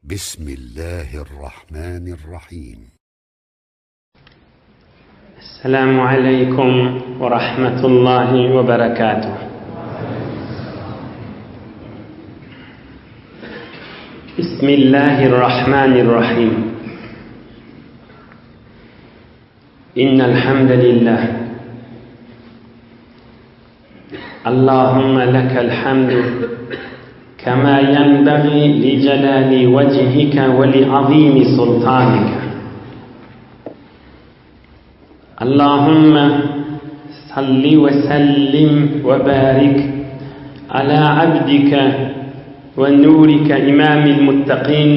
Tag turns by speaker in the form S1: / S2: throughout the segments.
S1: بسم الله الرحمن الرحيم
S2: السلام عليكم ورحمة الله وبركاته بسم الله الرحمن الرحيم إن الحمد لله اللهم لك الحمد كما ينبغي لجلال وجهك ولعظيم سلطانك اللهم صل وسلم وبارك على عبدك ونورك إمام المتقين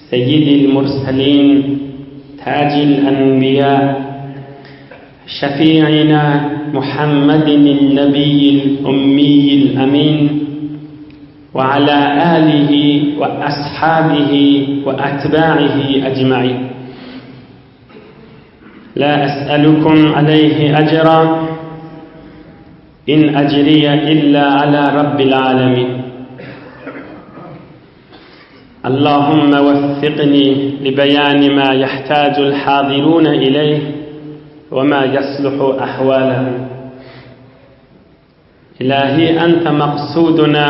S2: سيد المرسلين تاج الأنبياء شفيعنا محمد النبي الأمي الأمين وعلى آله وأصحابه وأتباعه أجمعين لا أسألكم عليه أجرا إن أجري إلا على رب العالمين اللهم وفقني لبيان ما يحتاج الحاضرون إليه وما يصلح أحوالهم إلهي أنت مقصودنا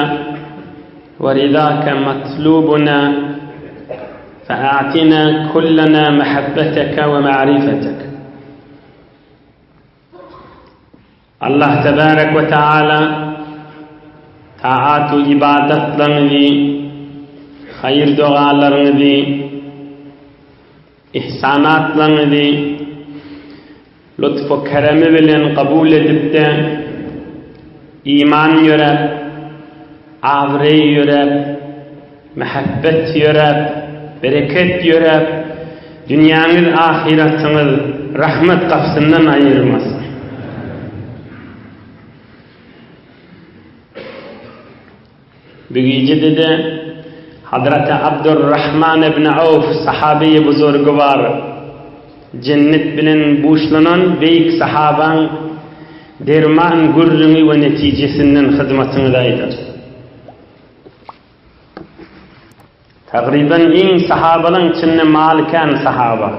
S2: ورضاك مطلوبنا فأعطنا كلنا محبتك ومعرفتك Allah tebarek we taala taat-u ybadatlaryňyzy, haýyr-dogalaryňyzy, ihsanatlaryňyzy lutf-u keremi bilen kabul edip-de, iman ýöräp, abraý ýöräp, mähebbet ýöräp, bereket ýöräp, dünýäňiz, ahyratyňyz rahmet gapysyndan aýyrmasyn. Bu gijede-de Hazreti Abdurrahman ibn Awf sahabeýi buzurgywar, jennet bilen buşlanan beýik sahabaň derman gürrüňi we netijesinden hyzmatyňyza aýdar. Tagryban iň sahabalaň içinde maly kän sahaba.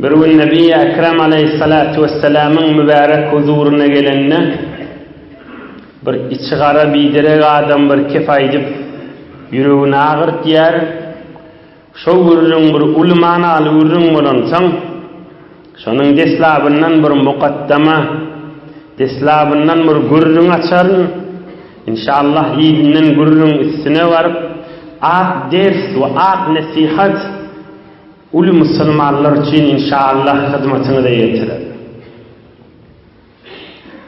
S2: Bir gün Nebi Ekrem aleýhissalatu wessalamyň mübärek huzuryna gelende bir içi gara biderek adam bir kep aýdyp ýüregini agyrtýar. Şo gürrüň bir uly manaly gürrüň bolansoň, şonuň deslabyndan bir mukaddama, deslabyndan bir gürrüň açaryn. Inşallah yzyndan gürrüň üstüne baryp, ak ders we ak nesihat uly musulmanlar üçin inşallah hyzmatyňyza ýetirer.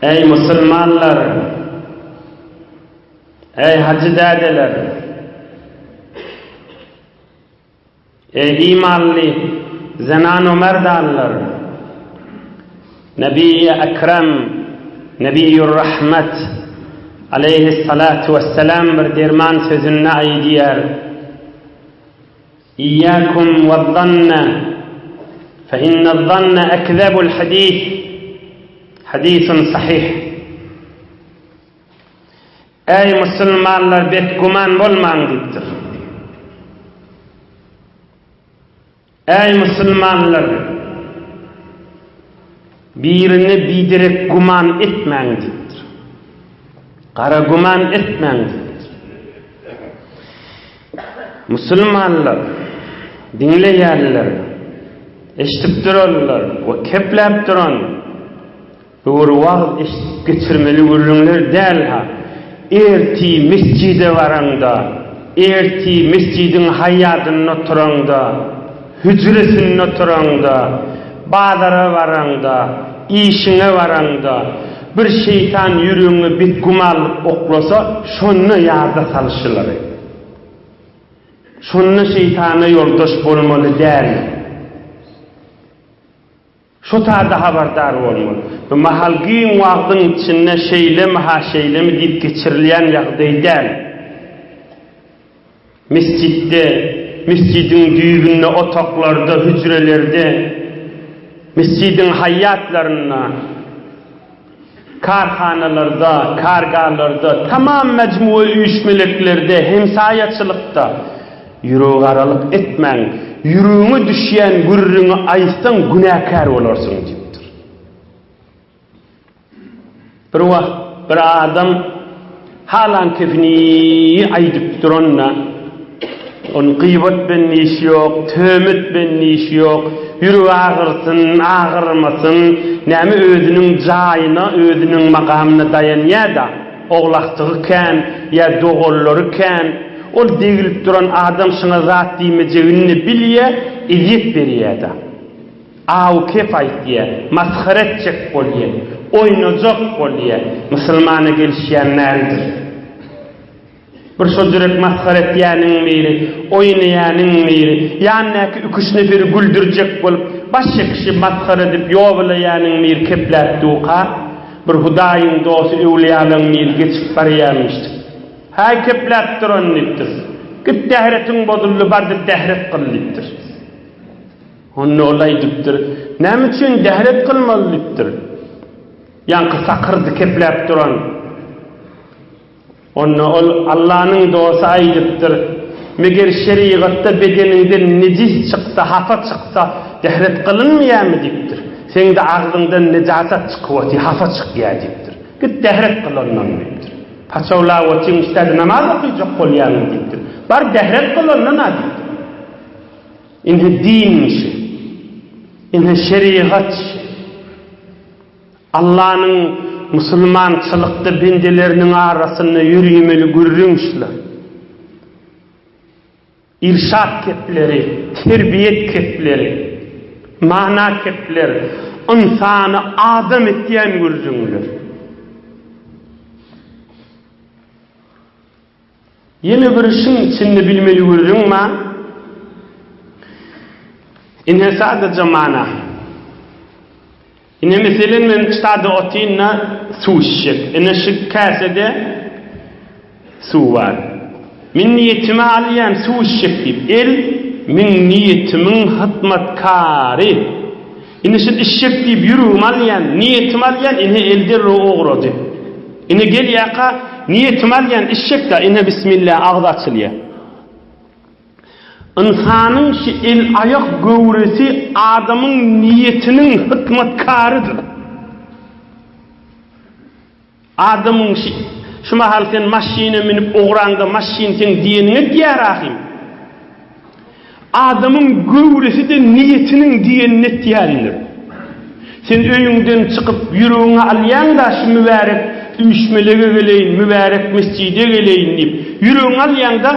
S2: Eý musulmanlar! Eý hajy dädeler! Eý imanly zenan-u merdanlar! Nebiýi Ekrem, Nebiýur Rahmet aleýhissalatu wessalam bir derman sözünde aýdýar, Iýýakum wezzanne, fe innezzanne ekzebul hadis, hadisun sahyh. Eý musulmanlar betgüman bolmaň diýipdir. Eý musulmanlar birine biderek güman etmäň diýipdir. Gara güman etmäň diýipdir. Musulmanlar diňleýärler, eşidip duranlar we kepläp duran Bu bir wagyz eşidip geçirmeli gürrüňler däl-ha. Ertir mesjide baraňda, ertir mesjidiň haýýadynda oturaňda, hüjresinde oturaňda, bazara baraňda, işiňe baraňda, bir şeýtan ýüregiňe betgümanlyk oklasa, şonda ýada sal şulary. Şonda şeýtana ýoldaş bolmaly däl. Şo taýda habardar bolmaly. Bu mahal giň wagtyň içinde şeýlemi-ha şeýlemi diýip geçirilýän ýagdaý däl. Mesjitde, mesjidiň düýbünde otaglarda, hüjrelerde, mesjidiň haýýatlarynda. Karhanalarda, kargalarda, tamam mejmua üýşmeleklerde, hemsaýaçylykda ýüregigaralyk etmäň, ýüregiňe düşýän gürrüňi aýtsaň günäkär bolarsyň diýipdir. Bir wagt bir adam halan kefini aýdyp duranda, Onuň gybat bilen işi ýok, töhmet bilen işi ýok, ýüregi agyrsyn, agyrmasyn, näme özüniň jaýyna, özüniň magamyna daýanýa-da, ogul-agtygy kän, ýa doganlary kän, ol degilip duran adam şuňa zat diýmejegini-de bilýä, ezýet berýä-de. Aw-kep aýtýa, masgara etjek bolýa, oýnajak bolýa, musulmana gelişýän däldir. Bir şo jürek masgara etýäniň biri, oýnaýanyň biri, ýanyndaky iküç neferi güldürjek bolup, başga kişi masgara edip ýobalaýanyň biri kepläp durka, bir Hudaýyň dosty öwlüýalaň biri geçip barýarmyşdyk. Häý kepläp duran diýipdir. Git dähretiň bozuldy, bar-da dähret kyl diýipdir. Onda ol aýdypdyr, Näme üçin dähret kylmaly diýipdir. Ýaňky sakyrdy kepläp duran. Onda ol Allanyň dosty aýdypdyr, Meger şerigatda bedeniňden nejis çyksa, hapa çyksa, dähret gylynmaýarmy diýipdir. Seň-de agzyňdan nejasat çykyp otyr, hapa çykýar diýipdir. Git dähret gyl ondan diýipdir. Paçawlap otyň üstade namaz okyjak bolýarmyň diýipdir. Bar dähret gyl ondan-a diýipdir. Indi din işi. Indi şerigat işi. Allanyň musulmançylykda bendeleriniň arasynda ýöremeli gürrüň şular. Irşat kepleri, terbiýet kepleri, mana kepler, ynsany adam etýän gürrüňler. Ýene bir işiň içinde bilmeli gürrüň bar. Ine sadaja mana. Ine meselen men sada otynda suw içjek. Ine şu käsede suw bar. Men niýetime alýan suw içjek diýip. El meň niýetimiň hyzmatkary. Ine şul içjek diýip ýüregime alýan, niýetime alýan, ine el derrew ogrady. Ine gelýärka, niýetime alýan, içjek-dä, ine bismillah agzy açylýar. Ynsanyň şu el-aýak göwresi adamyň niýetiniň hyzmatkarydyr. Adamyň şi, şu mahal sen maşyna münüp ugraňda maşyn seň diýeniňi etýär ahym. Adamyň göwresi-de niýetiniň diýenini etýändir. Sen öýüňden çykyp ýüregiňe alýaň-da şu mübärek üýşmelege geleýin, mübärek mesjide geleýin diýip, ýüregiňe alýaň-da,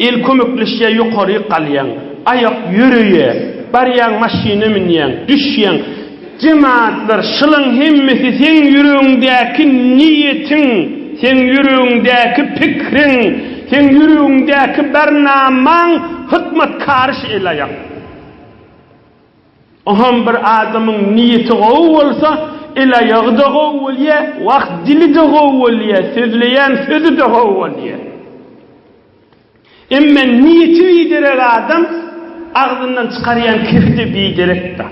S2: el kömekleşýär ýokaryk galýaň, aýak ýöreýär, barýaň maşyna münýäň, düşýäň. Jemagatlar, şulaň hemmesi seň ýüregiňdäki niýetiň, seň ýüregiňdäki pikriň, seň ýüregiňdäki barnamaň hyzmatkary şu el-aýak. Oňam bir adamyň niýeti gowy bolsa, el-aýagy-da gowy bolýar, wah, dili-de gowy bolýar, sözleýän sözi-de gowy bolýar. Emme niýeti biderek adam agzyndan çykarýan kefi-de biderekdir.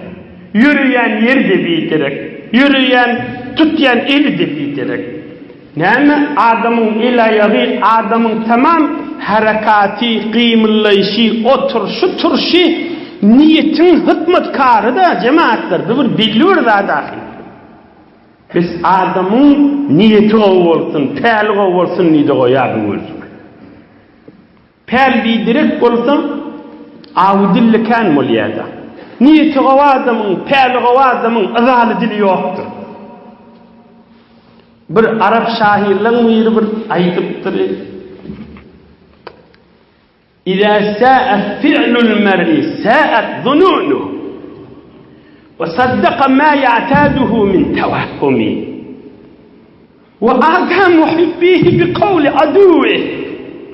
S2: Ýöreýän ýeri-de biderek. Ýöreýän, tutýan eli-de biderek. Näme, adamyň el-aýagy, adamyň tamam herekaty, gymyldaýşy, oturyşy, turşy niýetiň hyzmatkary-da, jemagatlar, bu bir belli bir zat ahyry. Biz adamyň niýeti gowy bolsun, päli gowy bolsun diýdi goýar bu gürrüň. Päl biderek bolsa, awy dilli kän bolýar-da. Niýeti gowy adamyň, päli gowy adamyň yzaly dili ýokdur. Bir arap şahyrlaryň biri bir aýdypdyr. Iza sa'at fi'lul mer'i sa'at zununuhu we saddaka ma ya'taduhu min tawahhumi we ata muhibbihi bi kawli aduwwihi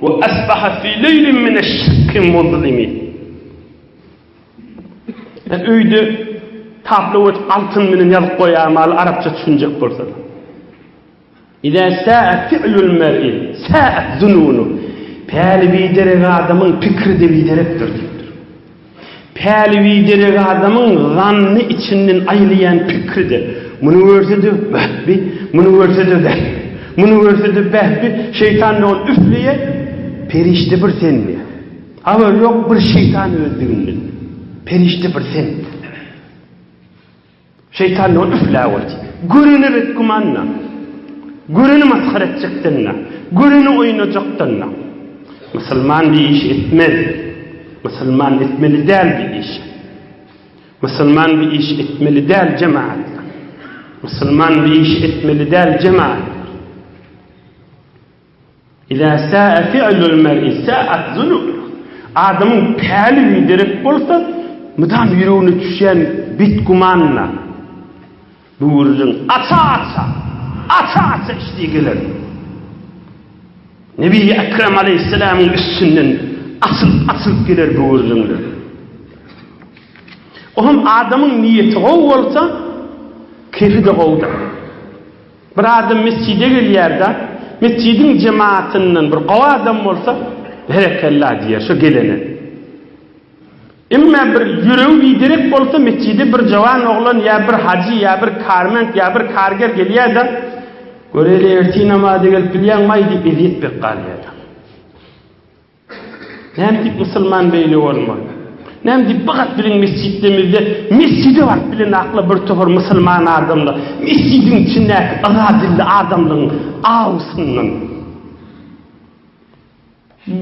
S2: we asbaha fi leýlin mineş-şekki muzlimi. Men öýde tablo edip altyn bilen ýazyp goýarmaly arapça düşünjek bolsalar. Iza sa'a fi'lul mer'i sa'at zununuh. Päli biderek adamyň pikri-de biderekdir diýipdir. Päli biderek adamyň zanny içinden aýlaýan pikri-de, muny görse-de, Wah, bi, Muny görse-de bäh. Muny görse-de bäh bi şeýtan ony üfleýär. Perişde bir sen diýýär. Habary ýok bir şeýtan özlüginden. Perişde bir sen. Şeýtan ony üfläp otyr. Göreni ret gümanda. Göreni masgara etjekden-de. Göreni oýnajakdan-da. Musulman bir iş etmez. Musulman etmeli däl bir iş. Musulman bir iş etmeli däl jemaatlar. Musulman bir iş etmeli däl jemaatlar. Izâ sâe fi'lul mer'i sâ'at zunubuh. Adamyň päli biderek bolsa, mydam ýüregine düşýän betgümanyna bu gürrüň aça-aça, aça-aça işdi geler. Nebi-i Ekrem aleýhisselamyň üstünden açylyp-açylyp geler bu gürrüňler. O hem adamyň niýeti gowy bolsa, kefi-de gowudyr. Bir adam mesjide gelýär-de, mesjidiň jemaatyndan bir gowy adam bolsa, Berekella diýýär şo gelene. Emma bir ýüregi biderek bolsa, mesjide bir jowan oglan ýa bir hajy ýa bir karment ýa bir karger gelýär-de, Göreli ertir namaza gelip bilýäňmi-aý diýip ezýet berip galýar-da. Näme diýip musulman beýle bolmaly? Näme diýip bu gat biziň mesjitlerimizde mesjide baryp bilen akla bir topar musulman adamlar mesjidiň içindäki yza dilli adamlaryň awusyndan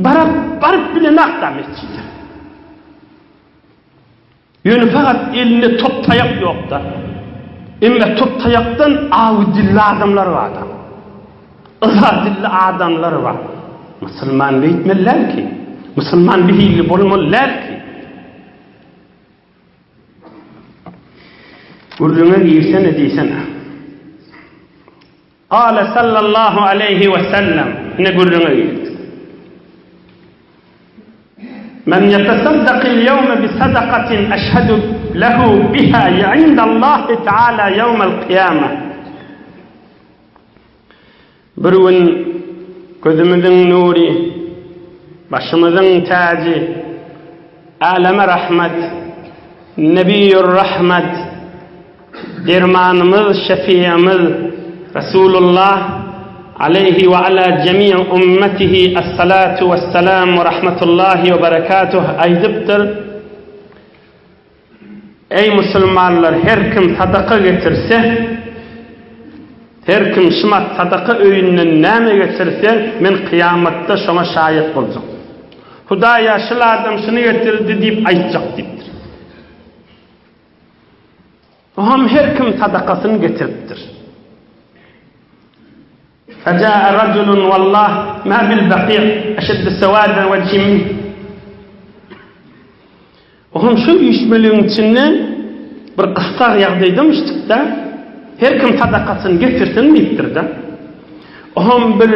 S2: baryp baryp bilen akda mesjide. Ýöne fakat elinde top taýak ýokda. Emma top taýakdan awy dilli adamlar barda. Yza dilli adamlar bar. Musulman beýtmeli däl ki. Musulman bir hilli bolmaly däl ki. Gürrüňe girsene diýsene. Gale sallallahu aleýhi we sellem, ine gürrüňe girdik. Men ýetesaddakil ýewme bi sadakatin eşhedü lehu biha indallahi teala ýewmel kyýame. Bir gün gözümiziň nury, başymyzyň täji, äleme rahmet, Nebiýur rahmet, Dermanymyz, şefiýemiz Resulullah aleýhi we ala jemii ummetihi essalatu wessalam we rahmetullahi we berekatuh aýdypdyr, Eý musulmanlar her kim sadaka getirse, her kim şumat sadaka öýünden näme getirse, men kyýamatda şoňa şaýat boljak. Hudaýa şul adam şuny getirdi diýip aýtjak diýipdir. Oňam her kim sadakasyny getiripdir. Feja'a rajulun wallah ma bil baqi' eşeddu sewadan wejhi minh. Oňam şu üýşmeligiň içinde bir gyssag ýagdaýdamyşdyk-da, her kim sadakasyny getirsin diýipdir-de. Oňam bir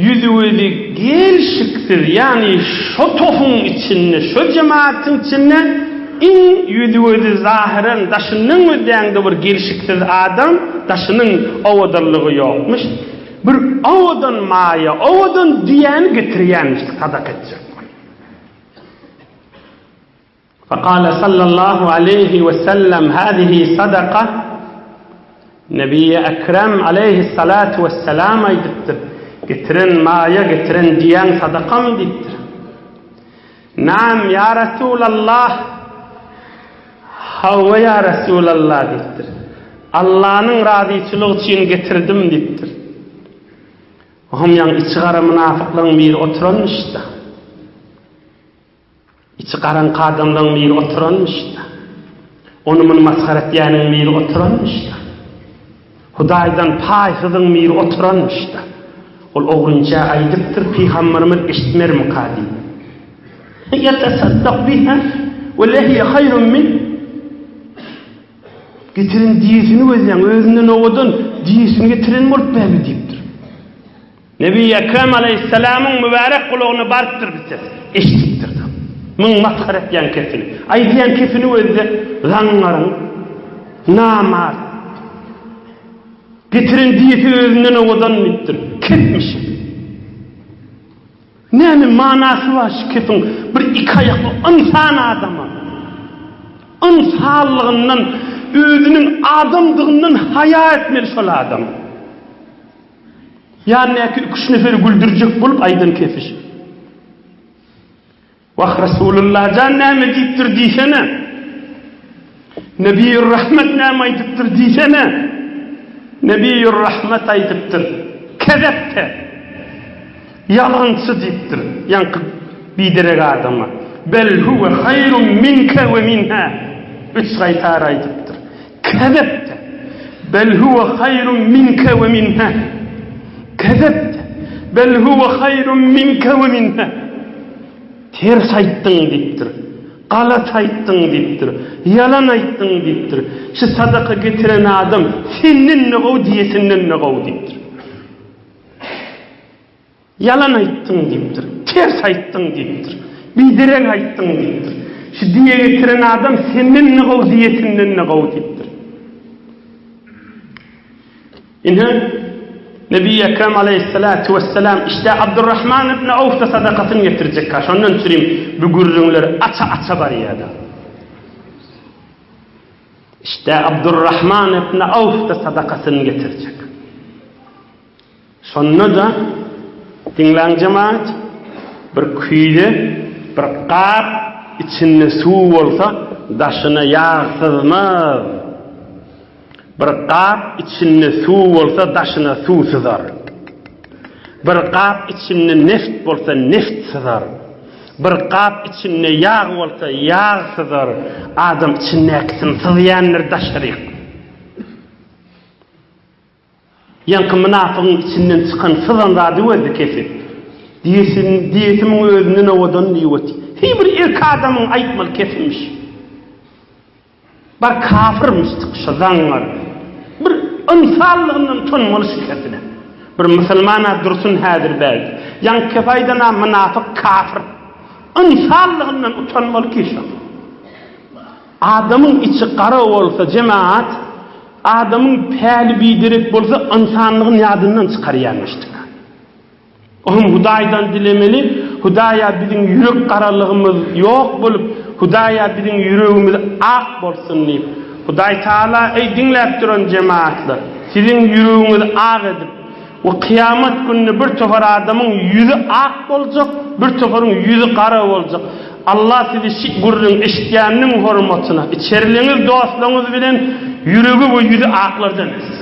S2: ýüzi-gözi gelşiksiz, ýagny şo tohuň içinde, şo jemaatyň içinde iň ýüzi-gözi zahyran daşyndan gözläňde bir gelşiksiz adam, daşynyň owadanlygy ýokmuş. Bir owadan maýa, owadan düýäni getirýänmiş sadaka etjek bolup. Fekale sallallahu aleýhi we sellem hazihi sadaka Nebiýi Ekrem aleýhissalatu wesselam aýdypdyr, Getiren maýa, getiren diýäň sadakam diýipdir. Naam ýa Resulallah, Hawa ýa Resulallah diýipdir. Allanyň razyçylygy üçin getirdim diýipdir. Oňam ýaňy içigara mynafyklaryň biri oturanmyş-da. Içi garaňky adamlaryň biri oturanmyş-da. Ony-muny masgara etýäniň biri oturanmyş-da. Hudaýdan paýsyzyň biri oturanmyş-da. Ol ogrynça aýdypdyr, Pygamberimiz eşitmermika diýip. Ýetesaddak biha we lehiýe haýrun min. Getiren diýesini gözläň, özünden owadan diýesini getiren bolup bäbi diýipdir. Nebi Ekrem aleýhissalamyň mübärek gulagyna barypdyr bir ses. Eşidipdir-de. Muň masgara etýän kepini. Aýdýan kepini gözle, zaňňaryň, namart. Getiren diýesi özünden owadan diýipdir. Kepmiş. Näme manasy bar şu kepiň bir iki aýakly ynsan adama? Ynsanlygyndan, özüniň adamdygyndan haýa etmeli şol adam. Ýanyndaky iki-üç neferi güldürjek bolup aýdan kefi şu. Wah, Resulullah jan näme diýipdir diýsene. Nebiýur Rahmet näme aýdypdyr diýsene. Nebiýur Rahmet aýdypdyr. Kezepte. Ýalançy diýipdir. Ýaňky biderek adama. Bel huwe haýrun minke we minha. Üç gaýtar aýdypdyr. Kezepte. Bel huwe haýrun minke we minha. Kezepte. Bel huwe haýrun minke we minha. Ters aýtdyň diýipdir. Galat aýtdyň diýipdir. Ýalan aýtdyň diýipdir. Şu sadaka getiren adam senden-de gowy diýesinden-de gowy diýipdir. Ýalan aýtdyň diýipdir. Ters aýtdyň diýipdir. Biderek aýtdyň diýipdir. Şu diýe getiren adam senden-de gowy diýesinden-de gowy diýipdir. Ine, Nebi Ekrem aleýhissalatu wessalam işte Abdurrahman ibn Awf-da sadakasyny getirjekka. Şondan çürim bu gürrüňler aça-aça barýar-da. İşte Abdurrahman ibn Awf-da sadakasyny getirjek. Şonda-da, diňläň jemagat, bir küýze, bir gap içinde suw bolsa, daşyna ýag syzmaz. Bir gap içinde suw bolsa, daşyna suw syzar. Bir gap içinde neft bolsa, neft syzar. Bir gap içinde ýag bolsa, ýag syzar. Adam içindäkisini syzýandyr daşaryk. Ýaňky mynapygyň içinden çykan syzan zady gördi kesip. Diýesim, diýesimiň özünden owadan diýip otyr. Hiý bir erk adamyň aýtmaly kesimmiş. Bar kafyrmyş çykyşa zaňňar. Bir ynsanlygyndan utanmaly şu kesine. Bir musulman-a dursun häzir bärde. Ýaňky kep aýdan-a mynapyk kafyr. Ynsanlygyndan utanmaly ki şo. Adamyň içi gara bolsa jemaat, Adamyň päli biderek bolsa ynsanlygyny ýadyndan çykarýarmyşdyk. Oňam Hudaýdan dilemeli, Hudaýa biziň ýürek garalygymyz ýok bolup, Hudaýa biziň ýüregimiz ak bolsun diýip. Hudaý Taala eý diňläp duran jemaatlar, siziň ýüregiňizi ak edip, we kyýamat gününde bir topar adamyň ýüzi ak boljak, bir toparyň ýüzi gara boljak. Allah sizi şi gürrüň eşitýäniniň hormatyna, içeriliňiz dostlaryňyz bilen ýüregi we ýüzi aklardan etsin.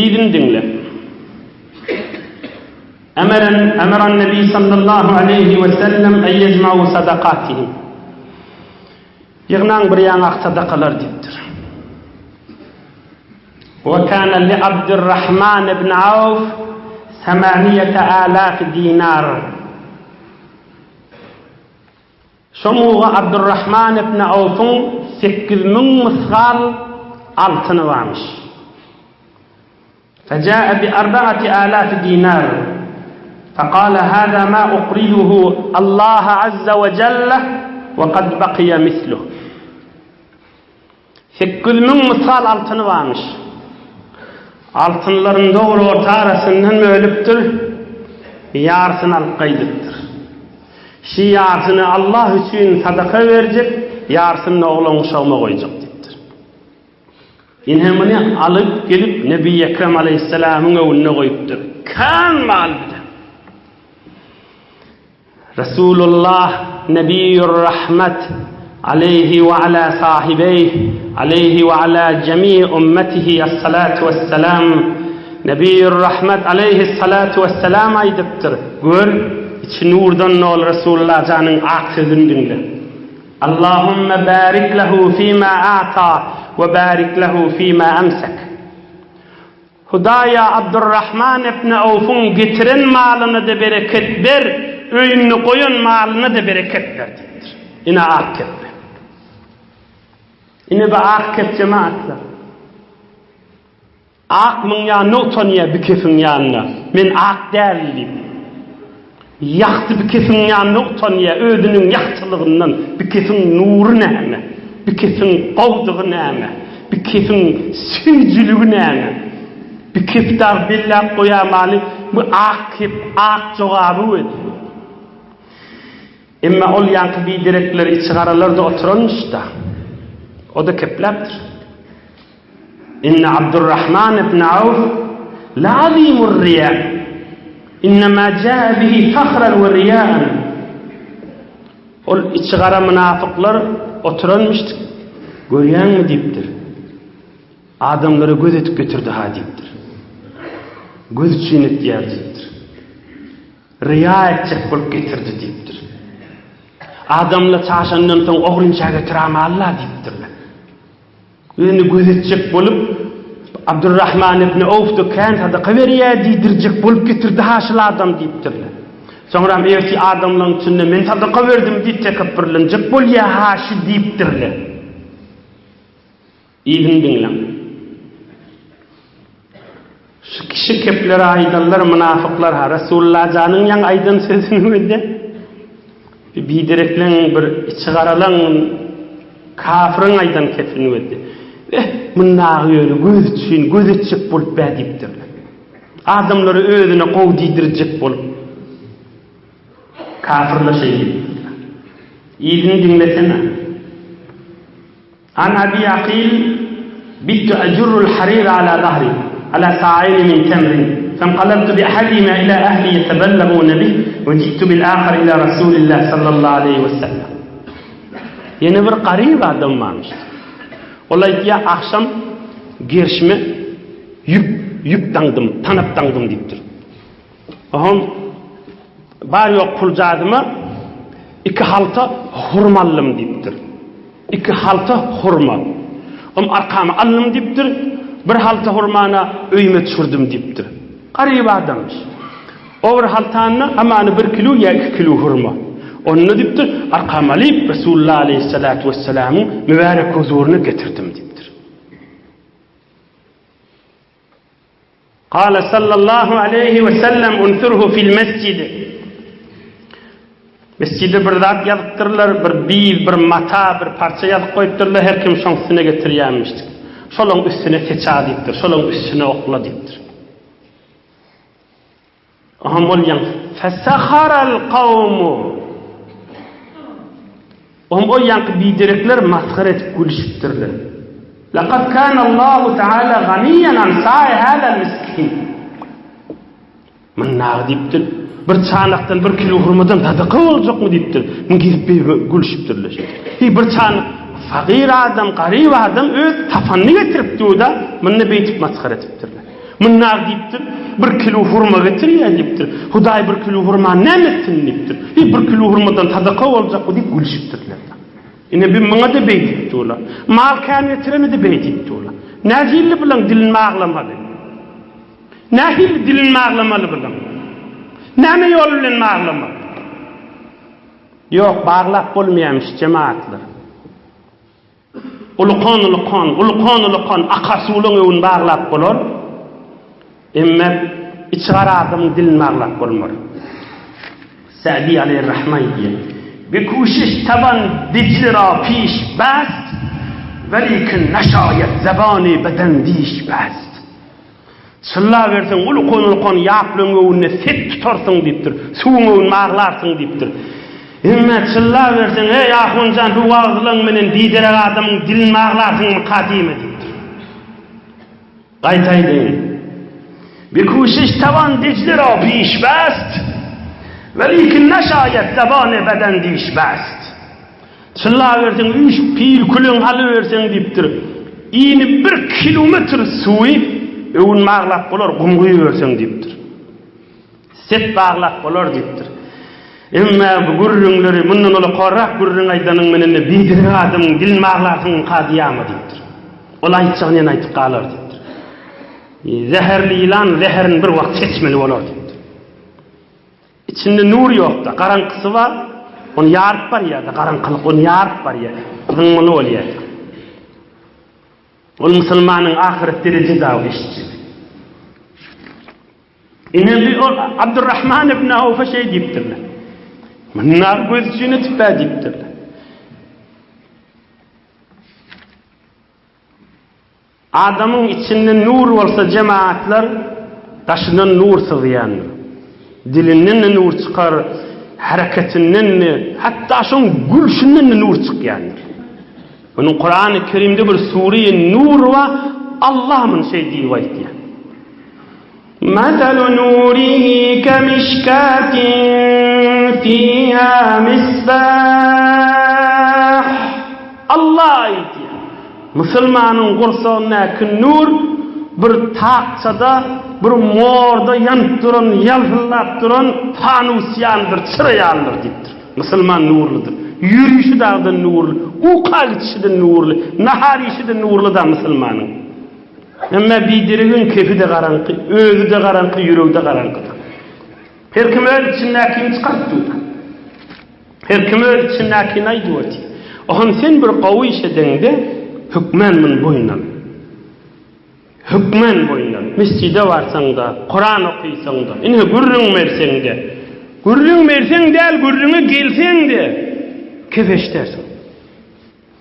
S2: Yzyny diňle. Emeren emeren Nebi sallallahu aleýhi we sellem en yejma'u sadakatihim. Ýygnaň bir ýaňak sadakalar diýipdir. Wa kana li Abdurrahman ibn Awf samaniýete alaf dinar. Şoňuga Abdurrahman ibn Awfyň 8000 mysgal altyny barmyş. Fejae bi arbaati alafi dinar. Fekale hâzâ mâ ukriduhu Allaha azze we jelle we kad bakiýe misluh. 8000 mysgal altyny barmyş. Altynlaryny dogry orta arasyndan bölüpdir, ýarsyny alyp gaýdypdyr. Şi ýarsyny Allah üçin sadaka berjek, ýarsyny oglan-uşagyma goýjak diýipdir. Ine muny alyp gelip Nebi Ekrem aleýhissalamyň öňünde goýupdyr. Kän mal bilen. Resulullah Nebiýur Rahmet aleýhi we ala sahibeýh aleýhi we ala jemi ummetihi essalatu wessalam Nebiýur Rahmet aleýhissalatu wessalam aýdypdyr. Gör, içi nurdan doly Resulullah janyň ak sözüni diňle. Allahümme barik lehu fima a'ta we barik lehu fima emsek. Hudaýa Abdurrahman ibn Awfyň getiren malyna-da bereket ber, öýünde goýan malyna-da bereket ber diýipdir. Ine ak kepbe. Ine bu ak kep jemaatlar. Ak myň ýanyna utanýa bi kefiň ýanyna, men ak däl diýip. Ýagty bi kefiň ýanyna utanýa özüniň ýagtylygyndan, bi kefiň nury näme, bi kefiň gowdugy näme, bi kefiň süýjüligi näme. Bi kef dagy belläp goýamaly, bu ak kep, ak jogaby weli. Emma ol ýaňky biderekler içigaralarda oturanmyş-da. O-da kepläpdir. Inne Abdurrahman ibn Awf la'azimur riýa. Innemâ jâe bihi fahran we riýâen. Ol içigara mynafyklar oturanmyşdyk. Görýäňmi diýipdir. Adamlara göz edip getirdi-ha diýipdir. Göz üçin etýär diýipdir. Ryýa etjek bolup getirdi diýipdir. Adamlar çaşandan soň ogrynça getirama Alla diýipdirler. Ýöne göz etjek bolup Abdurrahman ibn Awf-da kän sadaka berýär diýdirjek bolup getirdi ha şul adam diýipdirler. Soňram ertir adamlaryň içinde men sadaka berdim diýip tekepbirlenjek bolýar ha şu diýipdirler. Yzyny diňläň. Şu kişi kepleri aýdanlar mynafyklar ha Resulullah janyň ýaňy aýdan sözüni bildi. Bir biderekleň bir içi garalaň kafiriň aýdan kepini bildi. Eh, mundagy ýöne göz üçin göz etjek bolup bä diýipdirler. Adamlary özüne gowy diýdirjek bolup. Kafirler şeý diýipdirler. Yzyny diňlesene. An Abi Akyl, Bittu ajurrul harir ala zahri, ala sa'aýni min temrin, fenqalabtu bi ahadihima ila ahli ýetebellaguna bih, we ji'tu bil ahar ila Rasulillah sallallahu aleýhi we sellem. Ýene bir garyp adam barmyş. Ol aýtýar, agşam gerşime ýüp, ýüp daňdym, tanap daňdym diýipdir. Oňam bar-ýok puljadyma iki halta hurma aldym diýipdir. Iki halta hurma. Om arkama aldym diýipdir. Bir halta hurmany öýüme düşürdim diýipdir. Garyp adamyş. O bir haltany amany bir kilo ýa iki kilo hurma. Onda diýipdir, arkama alyp Resulullah aleýhissalatu wessalamyň mübärek huzuryna getirdim diýipdir. Kâle sallallahu aleýhi we sellem unsurhu fil mesjid. Mesjide bir zat ýazypdyrlar, bir biz, bir mata, bir parça ýazyp goýupdyrlar, her kim şoň üstüne getirýärmişdik. Şolaň üstüne seça diýipdir, şolaň üstüne okla diýipdir. Oňam ol ýaň fesaharal kawmu. Oňam ol ýaňky biderekler masgara edip gülüşipdirler. Laqad kana Allahu taala ganiyan an sa'i hadal miskin. Mundagy diýipdir. Bir çanakdan bir kilo hurmadan sadaka boljakmy diýipdir. Muň gezip gülüşipdirler. Hi bir çanak fagyr adam, garyp adam öz tapanyny getirip dur-da, munda beýtip masgara edipdirler. Mundag diýipdir, bir kilo hurma getirýär diýipdir. Hudaý bir kilo hurmany näme etsin diýipdir. Hiý, bir kilo hurmadan sadaka boljakmy diýip gülüşipdirler. Ine bi muňa-da beý diýip durlar. Mal kän getirene-de beý diýip durlar. Nähili bulaň dilini baglamaly? Nähili dilini baglamaly bulaň? Näme ýol bilen baglamaly? Ýok, baglap bolmaýarmyş jemagatlar. Ulukan-ulukan, ulukan-ulukan akar suwlaň öwün baglap bolar. Emme içigara adamyň dilini baglap bolmar. Sa'di aleýhir-rahma aýdýar, Bi kuşiş taban Dicle ra piş bast, welikin neşaýet zebany bedendiş bast. Çyllaberseň, ulkan-ulkan ýaplaň öwünde set tutarsyň diýipdir. Suwuň öwün baglarsyň diýipdir. Emma çyllaberseň, eý, ahun jan, bu wagzlaň menen biderek adamyň dilini baglarsyňmyka diýme diýipdir. Gaýta aýdaýyn. Bi kuşiş taban Dicle ra piş bast, welikin neşaýet zebany bedendiş bast. Çyllaberseň, üç pil külüň alyberseň diýipdir. Ini bir kilometr suwy öwün baglap bolar, gum guýuberseň diýipdir. Set baglap bolar diýipdir. Emma bu gürrüňleri mundan ulakarrak gürrüň aýdanyň menen-de biderek adamyň dilini baglarsyňmyka diýýärmi diýipdir. Ol aýtjagyny ýene aýtyp galar diýipdir. Zäherli ýylan zäherini bir wagt seçmeli bolar diýipdir. Içinde nur ýokda, garaňkysy bar, ony ýaryp barýar-da, garaňkylyk ony ýaryp barýar, zyňmaly bolýar. Ol musulmanyň ahyret dereje dagy eşitjegi. Ine bir ol Abdurrahman ibn Awfa şeý diýipdirler. Munlar göz üçin etip-ä diýipdirler. Adamyň içinde nur bolsa jemagatlar daşyndan nur syzýandyr. Dilinden-de nur çykar, hereketinden-de, hatda şoň gülşünden-de nur çykýandyr. Onuň Kurany Kerimde bir sure-i Nur bar. Allah muny şeý diýip aýdýar. Meselu nurihi kemişkatin fiha misbah. Allah aýdýar. Musulmanyň gursagyndaky nur bir takçada, bir morda ýanyp duran, ýalpyldap duran panus ýalydyr, çyra ýalydyr diýipdir. Musulman nurludyr. Ýörişi dagdan nurly, uka gidişi-de nurly, nahar iýşi-de nurly-da musulmanyň. Emma bideregiň kefi-de garaňky, özi-de garaňky, ýüregi-de garaňkydyr. Her kim öz içindäkini çykaryp dur. Her kim öz içindäkini aýdyp otyr. Ohan sen bir gowy iş edeňde, hökmän muny boýun al. Hökmän boýun al. Mesjide barsaň-da, Kuran okysaň-da, ine gürrüň berseň-de, gürrüň berseň däl, gürrüňe gelseň-de, kep eşdersiň.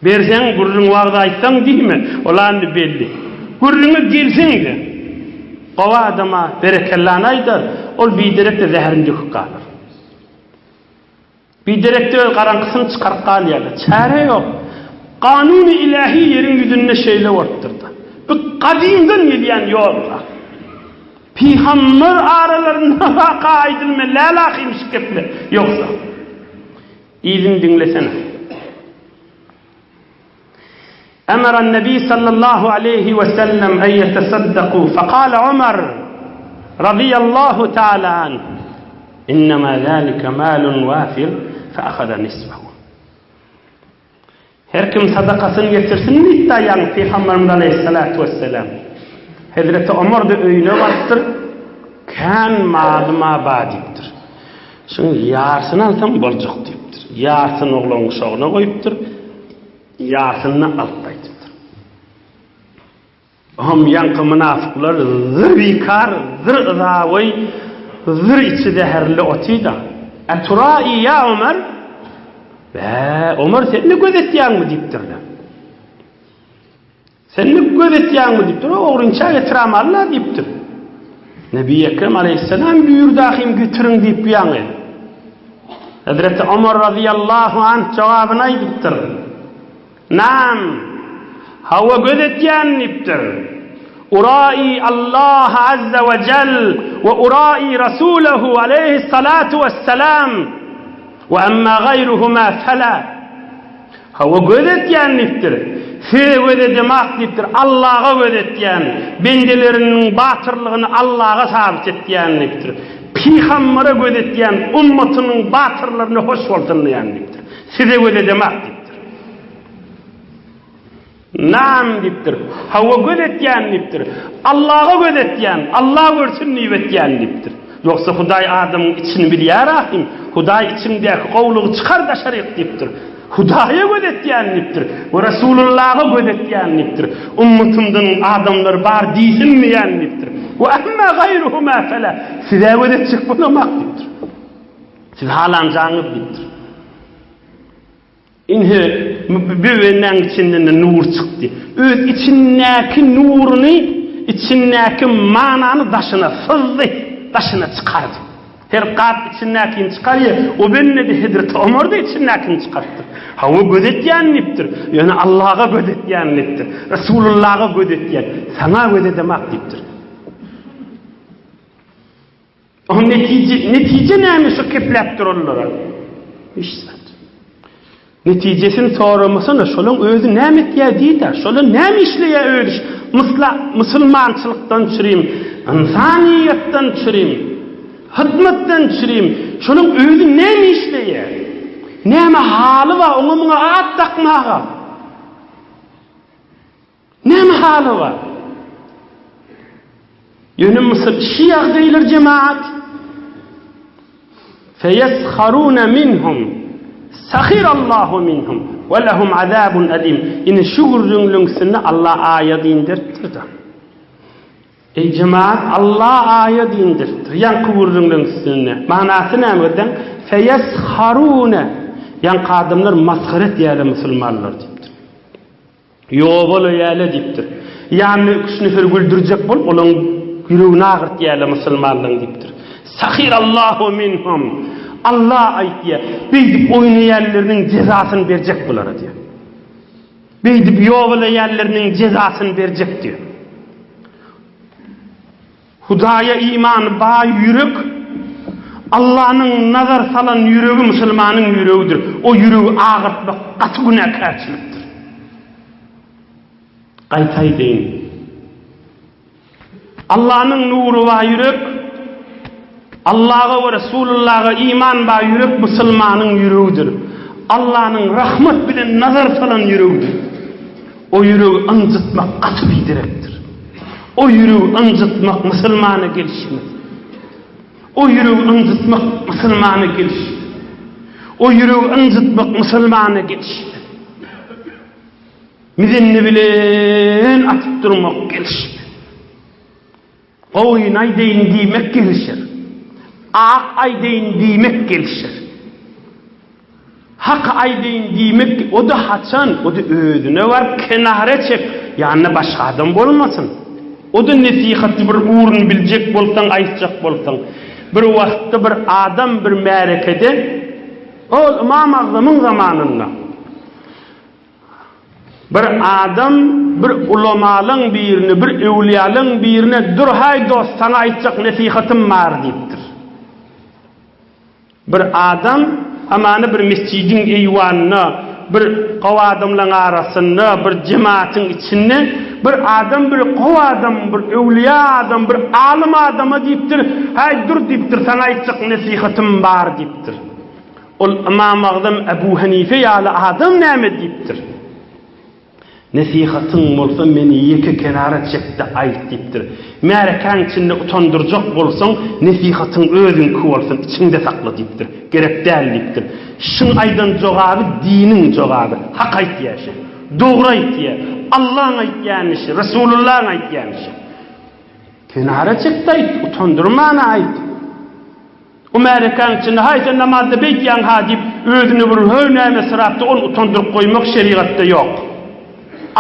S2: Berseň, gürrüň wagyz aýtsaň diýme, ol-a indi belli. Gürrüňe gelseň-de, gowy adama berekellany aýdar, ol biderek-de zäherini döküp galar. Biderekde öz garaňkysyny çykaryp galýarlar. Çäre ýok. Kanuny ilähi ýeriň ýüzünde şeýle bolupdyr-da. Bu gadymdan gelýän ýol-da. Pygamber aralarynda waka aýdylmaly däl ahyryn şu gepler. Ýogsa. Yzyny diňlesene. Emeren Nebi sallallahu aleýhi we sellem en ýetesaddaku fekale Omar razyýallahu taala anh, Innema zalike malun wafir fe ahaza nisfahu. Her kim sadakasyny getirsin diýipdi ýaňy Pygamberimiz aleýhissalatu wesselam. Hezreti Omar-da öýüne barypdyr, Kän malym-a bar diýipdir. Şuň ýarsyny alsam boljak diýipdir. Ýarsyny oglan guşagyna goýupdyr. Ýarsyny alyp gaýdypdyr. Oňam ýaňky mynafyklar zyr bikar, zyr yzawy, zyr içi zäherli otyda. Äturaýy ýa Omar? Bä, Omar sen-de göz etýäňmi diýipdirler. Sen-de göz etýäňmi diýipdir. O ogrynça getiräm-alla diýipdir. Nebi Ekrem aleýhissalam buýurdy ahym getiriň diýip ýaňy. Hezreti Omar razyýallahu anh jogabyny aýdypdyr. Naam, hawa göz etýän diýipdir. Urai Allah azza we jel we urai rasulahu aleýhissalatu wessalam we emma gaýruhuma fela. Hawa göz etýän diýipdir. Size göz edemak diýipdir. Allaha göz etýän, bendeleriniň batyrlygyny Allaha sabyt etýän diýipdir. Pygambere göz etýän ummatynyň batyrlaryna hoş bolsun diýen diýipdir. Size göz edemak diýipdir. Naam diýipdir. Hawa göz etýän diýipdir. Allaha göz etýän, Allah görsün diýip etýän diýipdir. Ýogsa Hudaý adamyň içini bilýär ahym. Hudaý içiňdäki gowulygy çykar daşaryk diýipdir. Hudaýa göz etýän diýipdir. We Resulullaha göz etýän diýipdir. Ummatymdan adamlar bar diýsin diýen diýipdir. We emma gaýruhuma fela. Size göz etjek bolamak diýipdir. Siz halanjaňyz diýipdir. Ine, böwenäň içinden-de nur çykdy. Öz içindäki nuruny, içindäki manany daşyna syzdy, daşyna çykardy. Her gap içindäkini çykarýar, o bende-de hezreti Omar-da içindäkini çykarypdyr. Hawa, göz etýän diýipdir. Ýöne Allaha göz etýän diýipdir. Resulullaha göz etýän. Saňa göz edemak diýipdir. Oňa netije, netije näme şu kepläp duranlara? Hiç zat. Netijesini soramasana, şolaň özi näme etýär diý-dä, şolar näme işleýär özi mysla musulmançylykdan çürim, ynsanyýetden çürim, hyzmatdan çürim, şolaň özi näme işleýär? Näme haly bar oňa muňa at dakmaga? Näme haly bar? Ýöne Müsür şi ýagdaýlar jemaat Feyesharuna minhum Sahirallahu minhum we lehum azabun alim. Ine şu gürrüňliň üstünde Allah aýat indiripdir-de. Eý jemaat Allah aýat indiripdir. Ýaňky gürrüňliň üstünde. Manasy näme birden? Feyesharuna Ýaňky adamlar masgara etýärler musulmanlary diýipdir. Ýobalaýala diýipdir. Ýanyna üç nefer güldürjek bolup, olaň ýüregini agyrtýala musulmanlaň diýipdir. Sahirallahu minhum. Allah aýtýar, beýdip oýnaýanlarynyň jezasyny berjek bulara diýýär. Beýdip ýobalaýanlarynyň jezasyny berjek diýýär. Hudaýa imany bar ýürek, Allanyň nazar salan ýüregi musulmanyň ýüregidir. O ýüregi agyrtmak gaty günäkärçilikdir. Gaýta aýdaýyn. Allanyň nury bar ýürek, Allaga we Resulullaga iman bar ýürek musulmanyň ýüregidir. Allanyň rahmat bilen nazar salan ýüregidir. O ýüregi ynjytmak gaty biderekdir. O ýüregi ynjytmak musulmana gelişmez. O ýüregi ynjytmak musulmana gelişmez. O ýüregi ynjytmak musulmana gelişmez. Mizenni bilen atyp durmak gelişmez. Gowyny aýdaýyn diýmek gelişer. Ak aýdaýyn diýmek gelişer. Haky aýdaýyn diýmek, o-da haçan, o-da özüne baryp kenara çek, ýanynda başga adam bolmasyn. O-da nesihaty bir ugruny biljek bolsaň, aýtjak bolsaň. Bir wagtda bir adam bir märekede, ol Ymam Agzamyň zamanynda, Bir adam bir ulamalaň birine, bir öwlüýalaň birine, Dur-haý dost, saňa aýtjak nesihatym bar diýipdir. Bir adam hamana bir mesjidiň eýwanynda, bir gowy adamlaň arasynda, bir jemaatyň içinde bir adam bir gowy adam, bir öwlüýa adam, bir alym adama diýipdir, Haý, dur diýipdir, saňa aýtjak nesihatym bar diýipdir. Ol Ymam Agzam Ebu Henife ýaly adam näme diýipdir? Nesihatyň bolsa meni ýeke kenara çek-de aýt diýipdir. Märekäň içinde utandyrjak bolsaň, nesihatyň özüňki bolsun, içiňde sakla diýipdir. Gerek däl diýipdir. Şuň aýdan jogaby diniň jogaby. Hak aýtýar şu. Dogry aýtýar. Allaň aýtýany şi, Resulullaň aýtýany şi. Kenara çek-de aýt, utandyrman aýt. O märekäň içinde, Haý, sen namazda beýtýäň-ha diýip, özüne bir höw näme syrapdy, ony utandyryp goýmak şerigatda ýok.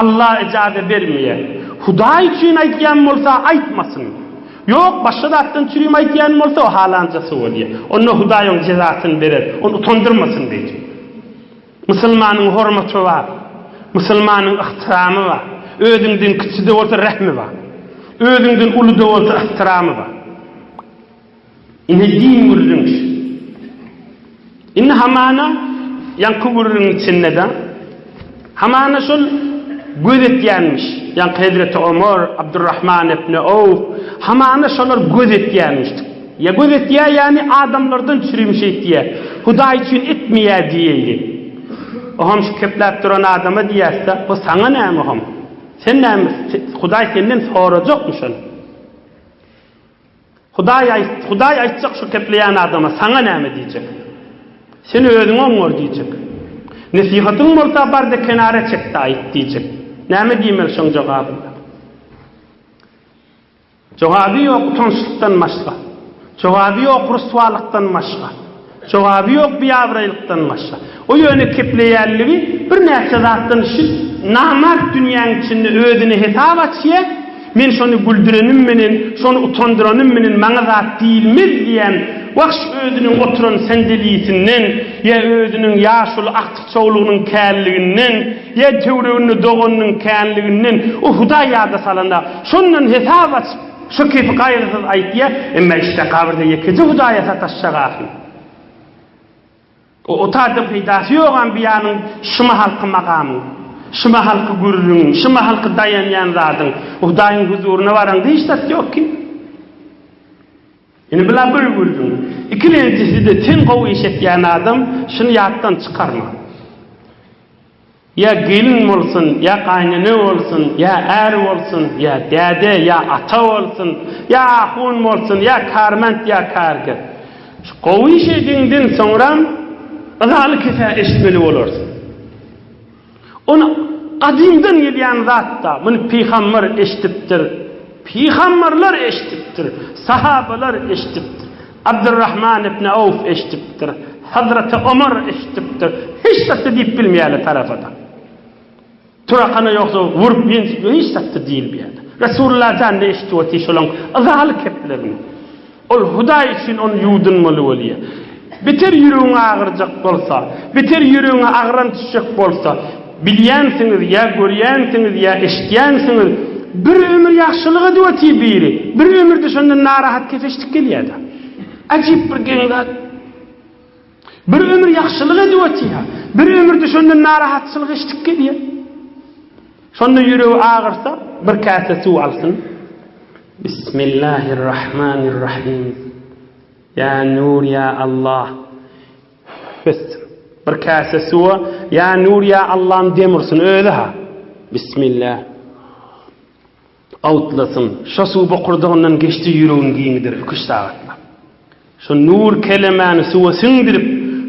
S2: Allah ijaza bermeýär. Hudaý üçin aýtýan bolsa, aýtmasyn. Ýok, başga zatdan çürim aýtýan bolsa, o halanjasy bolýar. Onda Hudaý oň jezasyny berer. Ony utandyrmasyn beýdip. Musulmanyň hormaty bar. Musulmanyň yhtiramy bar. Özüňden kiçi-de bolsa rehmi bar. Özüňden uly-da bolsa yhtiramy bar. Ine din gürrüň şu. Indi hamana ýaňky gürrüň içinde-de hamana şol göz etýänmiş. Ýaňky Hezreti Omar, Abdurrahman ibn Awf hamana şolar göz etýänmiş. Ýa göz etýär ýany adamlardan çürim şeýtýär. Hudaý üçin etmeýär diýeýli. Oham şu kepläp duran adama diýäs-de, o saňa näme oham? Sen näme Hudaý senden sorajakmy şony? Hudaý aýt, Hudaý aýtjak şu kepleýän adama, saňa näme diýjek? Sen özüň oňar diýjek. Nesihatyň bolsa bar-da kenara çek-de aýt diýjek. Näme diýmeli şoň jogabynda? Jogaby ýok utançlykdan başga. Jogaby ýok ryswalykdan başga. Jogaby ýok biabraýlykdan başga. O ýöne kepleýänligi birnäçe zatdan şu namart dünýäň içinde özüne hesap açýar, men şony güldürenim menen, şony utandyranym menen maňa zat diýilmez diýen wah şu özüniň oturan sendelisinden ýa özüniň ýaşuly agtyk-çowlugynyň känliginden ýa töwereginde doganynyň känliginden o Hudaý ýada salanda şondan hesap açyp Şu kepi gaýgysyz aýtýa, emma içde gabyrda ýekeje Hudaýa sataşjak ahyn. O otarda peýdasy ýogam biýanyň şu mahalky magamyň, şu mahalky gürrüňiň, şu mahalky daýanýan zadyň. Hudaýyň huzuryna baraňda hiç zat ýok ki. Indi bula bir gürrüň. Ikilenjisi-de sen gowy iş etýän adam, şuny ýatdan çykarma. Ýa gelin bolsun, ýa gaýnene bolsun, ýa är bolsun, ýa däde, ýa ata bolsun, ýa ahun bolsun, ýa karment, ýa karger. Şu gowy iş ediňden soňram yzaly kesä eşitmeli bolarsyň. Ony gadymdan gelýän zat-da, muny pygamber eşidipdir, pygamberler eşidipdir, sahabalar eşidipdir. Abdurrahman ibn Awf eşidipdir. Hazreti Omar eşidipdir. Hiç zatda diýip bilmeýärler tarapa-da. Turakana ýogsa urup ýenjip hiç zatda diýilmeýär. Resulullah jan-da eşidip otyr şolaň yzaly keplerini. Ol Hudaý üçin ony ýuwdunmaly bolýar. Beter ýüregiň agyrjak bolsa, beter ýüregiňe agram düşjek bolsa, bilýänsiňiz ýa görýänsiňiz ýa eşidýänsiňiz. Bir ömür ýagşylyk edip otyr biri, bir ömürde şondan narahat kef eşidip gelýär-de. Ajyp bir geň zat. Bir ömür ýagşylyk edip otyr, bir ömürde şondan narahatçylyk eşidip gelýär. Şonda ýüregi agyrsa, bir käse suw alsyn. Bismillahirrahmanirrahim. Ýa Nur ýa Allah. Üf etsin. Bir käse suwa Ýa Nur ýa Allam dem ursun özi-ha. Bismillah. Awtlasyn. Şo suw bokurdagyndan geçdi ýüregini giňider iki-üç sagatlap. Şo nur kelemäni suwa siňdirip,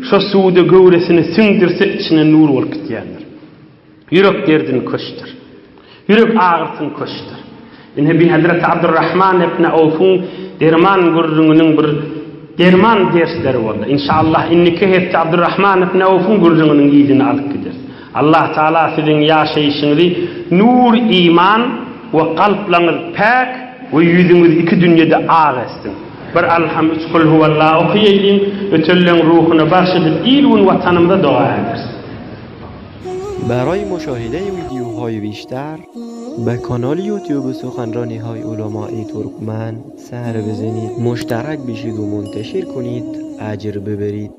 S2: şo suwda göwresini siňdirse içine nur bolup gitýändir. Ýürek derdini köşdir. Ýürek agyrsyny köşdir. Ine bi Hezreti Abdurrahman ibn Awfyň derman gürrüňiniň bir derman dersleri boldy. Inşallah indiki hepde Abdurrahman ibn Awfyň gürrüňiniň yzyny alyp gideris. Allah Taala siziň ýaşaýşyňyzy nur iman we kalplaňyz päk we ýüzüňiz iki dünýede ak etsin. Bir Alham üç Kulhuwalla okaýaýlyň, ötenleň ruhuna bagş edip il-gün watanymyza doga ederis.
S3: برای مشاهده ویدیوهای بیشتر به کانال یوتیوب سخنرانی های علمای ترکمن سر بزنید مشترک بشید و منتشر کنید اجر ببرید.